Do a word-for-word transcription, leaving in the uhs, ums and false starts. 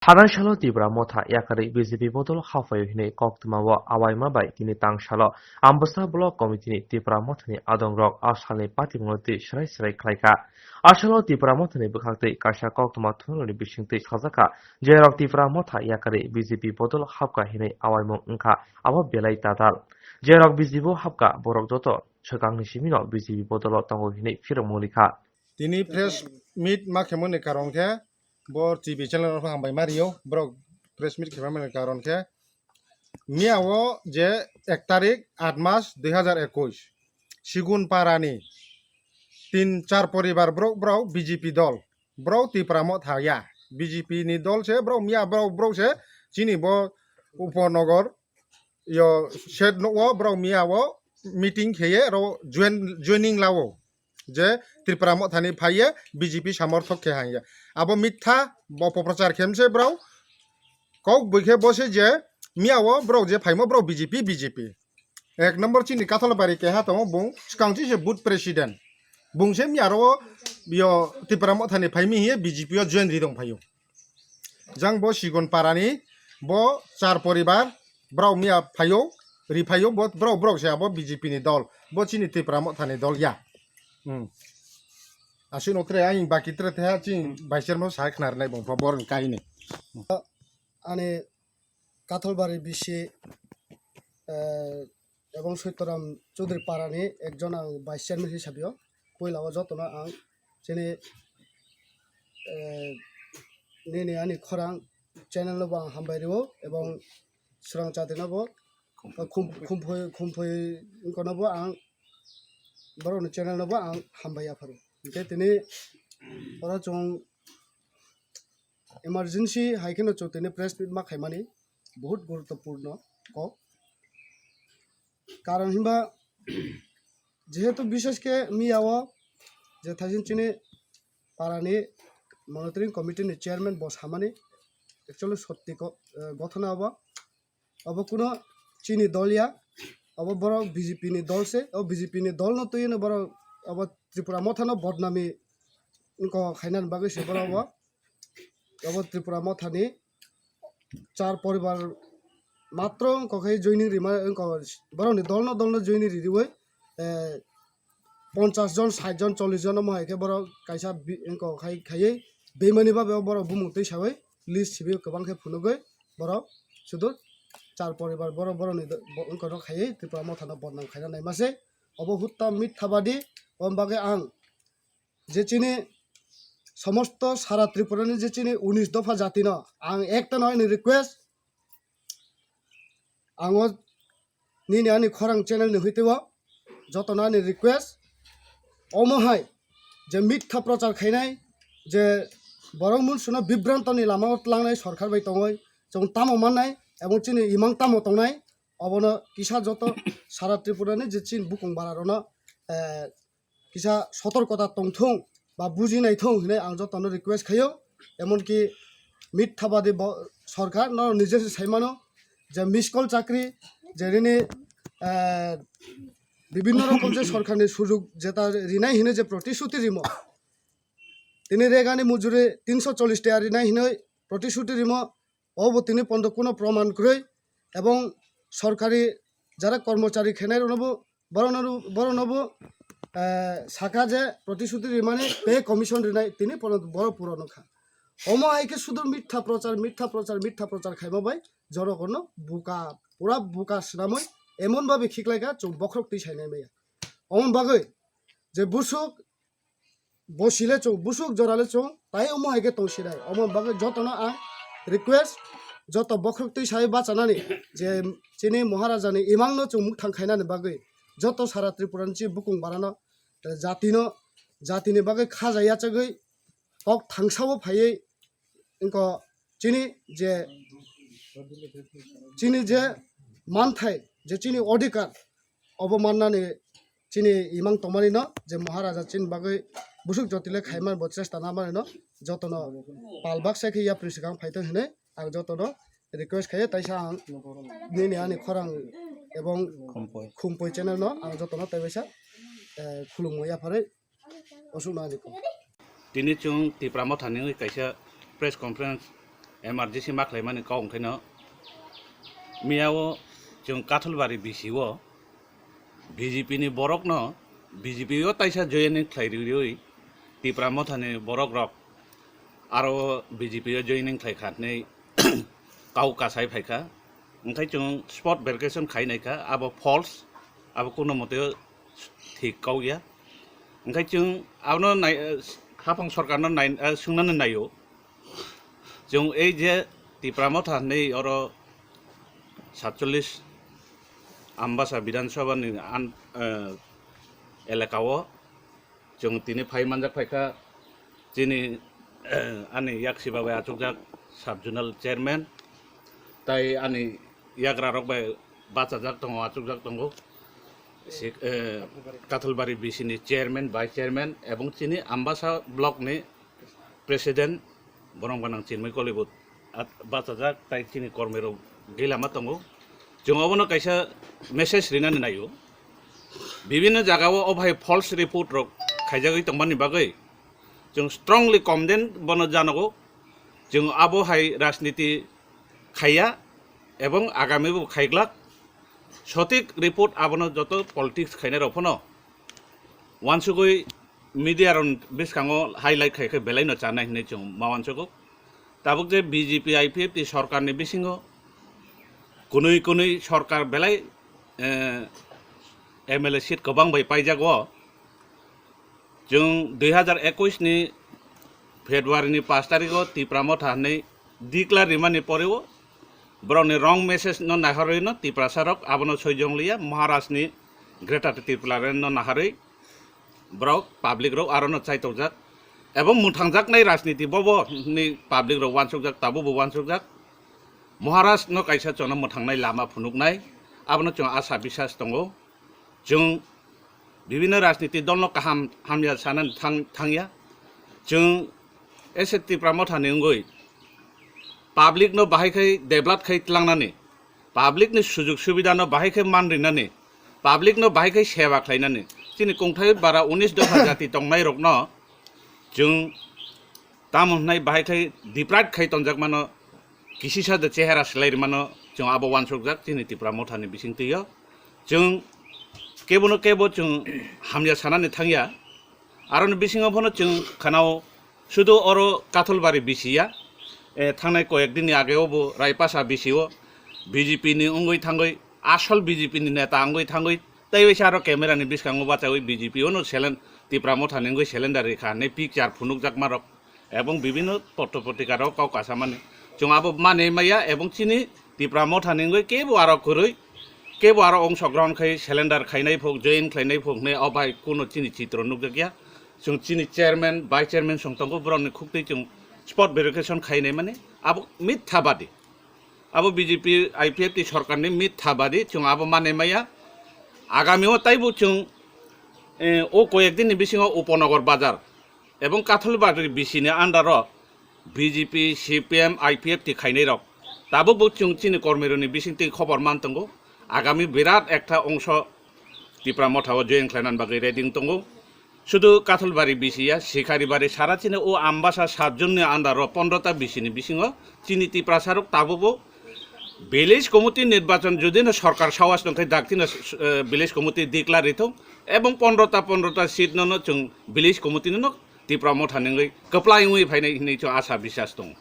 Thanai salo Tipra Motha yakarwi B J P bodol haphaio hinwi koktwma o awaima bai tini tang salo Ambasa Block Committee ni Tipra Motha ni adong rok a salni patimungno twi srai srai khlaikha. A salo Tipra Motha ni bwkhak twi kaisa koktwma thungrokni bisingtwi sajakha, jerok Tipra Motha yakarwi B J P bodol hapkha hinwi awaimung wngkha abo belai tatal. Jerok B J P o hapkha borok joto swkangni simino B J P bodolo tongo hinwi phirok mulikha. Tini press meet ma khemoni karon khe bo T V channel rok hambai ma rio, borok press meet khemani karon khe miya o je ek tarik aat mas dui hazar ekush Sigun Parani tin char poribar borok, borok B J P dol, borok Tipra Motha ya, B J P ni dol se borok, miya borok, borok se chini bo Upanagar yo shed no o borok miya o meeting kheye ro join, joining lao je Tipra Motha ni phaiye B J P samorthok khe hangya. Abo mitha, bo opoprochar khemse borok. Kok bui khe bo se je miya o borok je phaimo borok B J P, B J P. Ek number chini Kathalbari keha tongo bung, swkang chi se booth president. Bung se miya ro yo Tipra Motha ni phaimi hiye B J P o join ri dong phaio. Jang bo Sigon Parani bo char poribar, borok miya phaio, ri phaio, bo borok, borok se abo B J P ni dol, bo chini Tipra Motha ni dol ya. Hmm. Aswk no tre aying baki tre te ha chini vice chairman sai khna rwnai bung pho borok ni kahini. Ani Kathalbari bisi, eh, ebong Soitoram Choudhury Parani ekjon ang vice chairman hisabio. Puila o jotono ang chini, eh, nini ani khorang channel no bo ang hambai rio ebong Srang Chati no bo, khum-, khumphoi, khumphoi wngkha no bo ang borok ni channel no bo ang hambai ya pharo. Hingke tini oro chwng emergency hai kheno chwng tini press meet ma khaimani, bahut guruttopurno kok. Karon hinba jehetu bishesh khe miya o je thaisin chini parani monitoring committee ni chairman bo samani actually sotti ko, eh, gothona obo. Obo kuno chini dol ya, obo borok B J P ni dol se, o B J P ni dol no twi no borok obo Tripura Motha no bodnami wngkha khainani bagwi se borok obo. Obo Tripura Motha ni char poribar matro wngkha khe joining rima wngkha, borok ni dol no, dol no joining riwi, eh, ponchas jon, sait jon, chollish jon omo hai khe borok kaisa bi-, wngkha khai, khaiwi bemani bagwi borok bumung twi sawi list sibi kwbang khe phunugwi borok sudu char poribar borok, borok ni do-, bo-, wngkha no khaiwi Tripura Motha no bodnam khaina naima se. Obo hutta mitha badi, omo bagwi ang je chini somosto sara Tripura ni je chini unis dopha jati no ang ekta no ani request, ang o nini ani khorang channel ni hwitwi o jotono ani request, omo hai je mitha prochar khainai, je borok munsuna bibranto ni lama o tlangnai sorkar bai tongoi, chwng tamo mannai, ebong chini imang tamo tongnai, obono kisa joto sara Tripura ni je chini bukung bara rok no, eh, kisa sotorkota tongthung ba buji naithung hinwi ang jotono request khaio. Emonki mithabadi bo-, sorkar no nije se saimano je miss call chakri je rini, eh, bibhinno rokom je sorkarni sujug jeta rinai hinwi je protishuti rimo, tini regani mujuri tinso chollish taka rinai hinwi protishuti rimo, obo tini pondo kuno proman kwrwi, ebong sorkari jara kormochari khenai rokno bo, borokno, borokno bo, eh, saka je protishuti rimani pay commission rinai tini pono borok puron wngkha. Omo hai khe sudu mitha prochar, mitha prochar, mitha prochar khaima bai jorokorno buka, pura buka swnamwi emon babe khiklaikha chwng bokhorok twi sainai maya. Omo bagwi je busuk bo sile chwng, busuk jora le chwng, tai omo hai khe tong sinai. Omo bagwi jotono ang request, joto bokhorok twi sai bachanani je chini Maharajani imangno chwng mukthang khainani bagwi, joto sara Tripura ni chini bukung barano, eh, jatino, jatini bagwi khaja yachagwi kok thangsao phaiwi wngkha chini je, chini je manthai, je chini odhikar, obo mannani chini imang tongmani no je Maharaja chini bagwi busuk jotile khaimani bo chesta namani no jotono pal baksa khe yapri swkang phaito hinwi ang jotono request khaio. Taisa ang nini ani khorang ebong Khumpui. Khumpui channel no ang jotono tei waisa, eh, khulumwi yapharwi. Osuk na jikho. Tini chwng Tipra Mothani wngwi kaisa press conference M R G C ma khlaimani kok wngkhaino miyao chwng Katholbari B C o B J P ni borokno B J P o taisa joining khlai riwi Tipra Mothani borok rok aro B J P o joining khlai kha hinwi kau kasai phaikha. Wngkhai chwng spot verification khai naikha, abo false, abo kuno mote thik kau ya. Wngkhai chwng abono nai-, hapang sorkarno nai-, swngnani naio. Chwng ei je Tipra Motha hinwi oro satchollis Ambasa Bidhan Sabha ni an-, eh, elaka o chwng tini phai manjak phaikha chini, eh, ani yaksiba bai achukjak sub zonal chairman tai ani yagra rok bai bachajak tongo, achukjak tongo. Si-, eh, Katholbari B C ni chairman, vice chairman ebong chini Ambasa block ni president borok gwnang Chinmay Kolibut at-, bachajak tai chini kormoi rok gilama tongo. Chwng obono kaisa message rinani naio. Bibinno jaga o, o bhai false report rok khaijagwi tongmani bagwi chwng strongly condemn bono janogo. Chwng abo hai rajniti khaiya ebong agami bo khaiglak. Sothik report abono joto politics khainai rok phano wansugwi media rok bwskango highlight khai khe belai no chanai hinwi chwng ma wansugo. Tabuk je B J P I P F T sorkar ni bisingo kunui kunui sorkar belai, eh, M L A seat kwbang bai paijago. Chwng dui hazar ekwis ni February ni pash tarikh o Tipra Motha hinwi declare rimani pore o borokni wrong message no naharwi no Tiprasa rok abono soi jongliya Maharaj ni Greater Tipraland no naharwi borok public rok aro no chaitokjak ebong mwthangjaknai rajniti bobo ni public rok wansukjak, tabuk bo wansukjak. Maharaj no kaisa chwngno mwthangnai lama phunuknai abono chwng asa bisas tongo. Chwng bibinno rajniti dolno kaham hamya sanani thang-, thangya. Chwng ese Tipra Mothani wngwi public no bahai khai develop khai tlangnani, public ni sujuk subida no bahai khai man rinani, public no bahai khai seba khlainani, chini kongthai bara unis dopha jati tongnai rokno chwng tamo hwnai bahai khai deprive khai tonjakmano, kisisa de chehera swlai rwmano chwng abo wansukjak chini Tipra Mothani bisingtwio. Chwng kebono kebo chwng hamya sanani thangya. Aroni bisingo phano chwng khanao sudu oro Katholbari B C ya, eh, thangnai koyek dinni ageo bo Raipasa B C o B J P ni wngwi thangwi, asol B J P ni neta wngwi thangwi, tei waisa aro camera ni bwskango bachawi B J P o no selen-, Tipra Mothani wngwi cylinder rikha hinwi picture phunukjakma rok. Ebong bibinno potro potrika rok kok kasamani. Chwng abo mani maya ebong chini Tipra Mothani wngwi kebo aro kwrwi, kebo aro ongsogrohon khai cylinder khainai phok, join khlainai phok hinwi o bai kuno chini chitro nukjakya. Chwng chini chairman, vice chairman song tongo, borokni khuktwi chwng spot verification khainai mani abo mithabadi. Abo B J P I P F T sorkarni mithabadi, chwng abo mani maya. Agamio taibo chwng, eh, o koyek dinni bisingo Upanagar bazar ebong Katholbari B C ni under o B J P, C P M, I P F T khainai rok tabuk bo chwng chini kormirokni bisingtwi khobor man tongo. Agami birat ekta ongso Tipra Motha o join khlainani bagwi ready wng tongo. Sudu Katholbari B C ya, Sikaribari sara chini o Ambasa sat jonni under o pondro ta B C ni bisingo chini Tiprasa rok tabuk bo village committee nirbachon jodi no sorkar sawas tong khe dak chini, eh, village committee declare rithung ebong pondro ta pondro ta seat no no chwng village committee no no Tipra Motha ni wngwi kwplai wngwi phainai hinwi chwng asa bisas tongo.